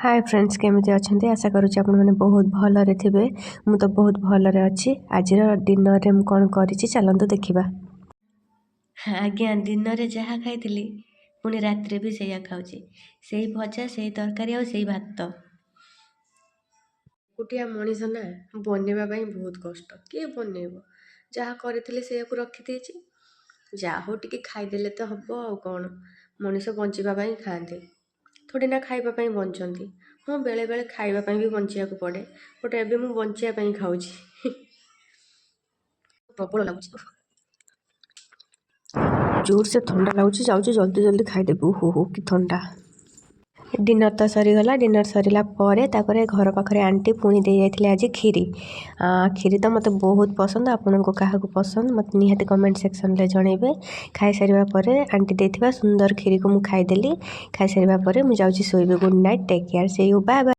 ହାଏ friends, କେମିତି ଅଛନ୍ତି? ଆଶା କରୁଛି ଆପଣମାନେ ବହୁତ ଭଲରେ ଥିବେ। ମୁଁ ତ ବହୁତ ଭଲରେ ଅଛି। ଆଜିର ଡିନରରେ ମୁଁ କ'ଣ କରିଛି, ଚାଲନ୍ତୁ ଦେଖିବା। ଆଜ୍ଞା, ଦିନରେ ଯାହା ଖାଇଥିଲି, ପୁଣି ରାତିରେ ବି ସେଇଆ ଖାଉଛି। ସେଇ ଭଜା, ସେଇ ତରକାରୀ ଆଉ ସେଇ ଭାତ। ଏକୁଟିଆ ମଣିଷ ନା, ବନେଇବା ପାଇଁ ବହୁତ କଷ୍ଟ। କିଏ ବନେଇବ? ଯାହା କରିଥିଲି ସେଇଆକୁ ରଖିଦେଇଛି। ଯାହା ହଉ, ଟିକେ ଖାଇଦେଲେ ତ ହେବ। ଆଉ କ'ଣ? ମଣିଷ ବଞ୍ଚିବା ପାଇଁ ଖାଆନ୍ତି, ଥୋଡ଼ି ନା ଖାଇବା ପାଇଁ ବଞ୍ଚନ୍ତି। ହଁ, ବେଳେବେଳେ ଖାଇବା ପାଇଁ ବି ବଞ୍ଚିବାକୁ ପଡ଼େ, ବଟ୍ ଏବେ ମୁଁ ବଞ୍ଚିବା ପାଇଁ ଖାଉଛି। ପ୍ରବଳ ଲାଗୁଛି, ଜୋରସେ ଥଣ୍ଡା ଲାଗୁଛି। ଯାଉଛି, ଜଲ୍ଦି ଜଲ୍ଦି ଖାଇଦେବି। ହୋ ହୋ, କି ଥଣ୍ଡା! ଡିନର୍ ତ ସରିଗଲା। ଡିନର୍ ସରିଲା ପରେ ତାପରେ ଘର ପାଖରେ ଆଣ୍ଟି ପୁଣି ଦେଇ ଯାଇଥିଲେ ଆଜି କ୍ଷୀରି। କ୍ଷୀରି ତ ମୋତେ ବହୁତ ପସନ୍ଦ। ଆପଣଙ୍କୁ କାହାକୁ ପସନ୍ଦ, ମୋତେ ନିହାତି କମେଣ୍ଟ ସେକ୍ସନରେ ଜଣାଇବେ। ଖାଇସାରିବା ପରେ ଆଣ୍ଟି ଦେଇଥିବା ସୁନ୍ଦର କ୍ଷୀରିକୁ ମୁଁ ଖାଇଦେଲି। ଖାଇସାରିବା ପରେ ମୁଁ ଯାଉଛି ଶୋଇବି। Good night, take care, see you, bye bye.